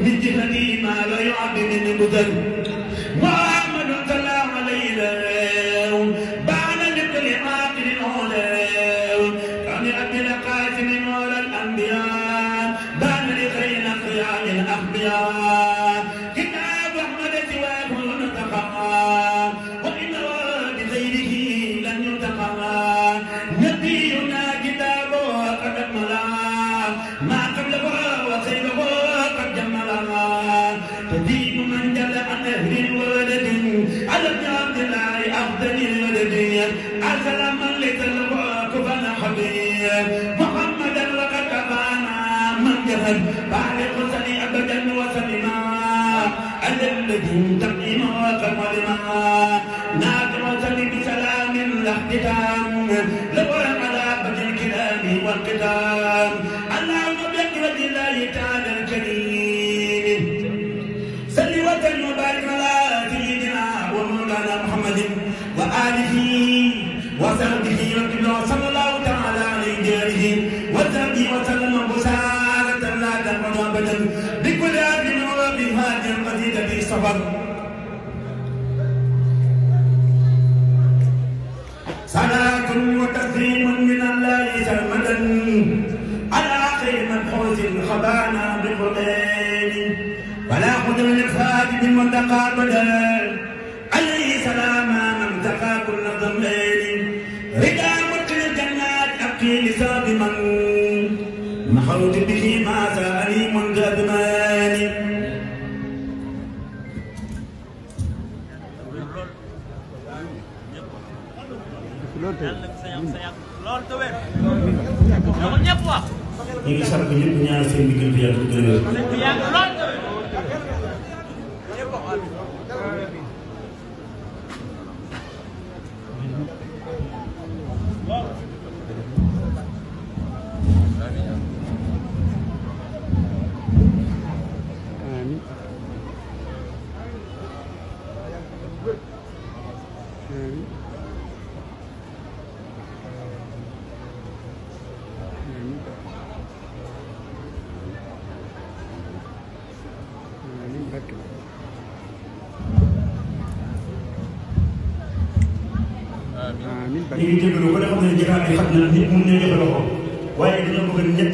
من جهتي ما لا يعد من بدل محمد صلى الله عليه بعد ذكر عاقل العلا كان عبد القاسم مولى الانبياء بعد لخير خيال الاخبياء كتاب احمد سواه نتقى وانه بغيره لن يتقى نبينا كتابه قد ملا ما قبله وخيره تجيب من جل عن أهل الولد على ابن عبد الله أفضل الولد أرسل من لتلواك فنحبي محمدا وقد كفانا من جهل بعد قتل أبدا وسلما على الذي تقيم وقد ولما نادى وسلم بسلام لا اختتام لو على بدر الكلام والقتام اللهم بقدرة الله تعالى الكريم صل وسلم وبارك على سيدنا ومولانا محمد وآله وصحبه وصلى الله تعالى عليه وصحبه وسلم بسارة لا تنفد أبدا بكل عبد وبهذه القصيدة في سفر صلاة وتسليم من الله سرمدا على خير مبعوث خبانا بقرآن ولا قدر للفاتح بالمنتقى بدل عليه سلام من تقى كل ضمين رضا مدخل الجنات أبكي لساب من محوت به ما سألي منجدمان ini saat ini punya hasil bikin dia betul. ñu ngi jégalu ba nga xam ne jëlaat yi xam na nit mun na joxe loxo waaye dañoo bëgg ñett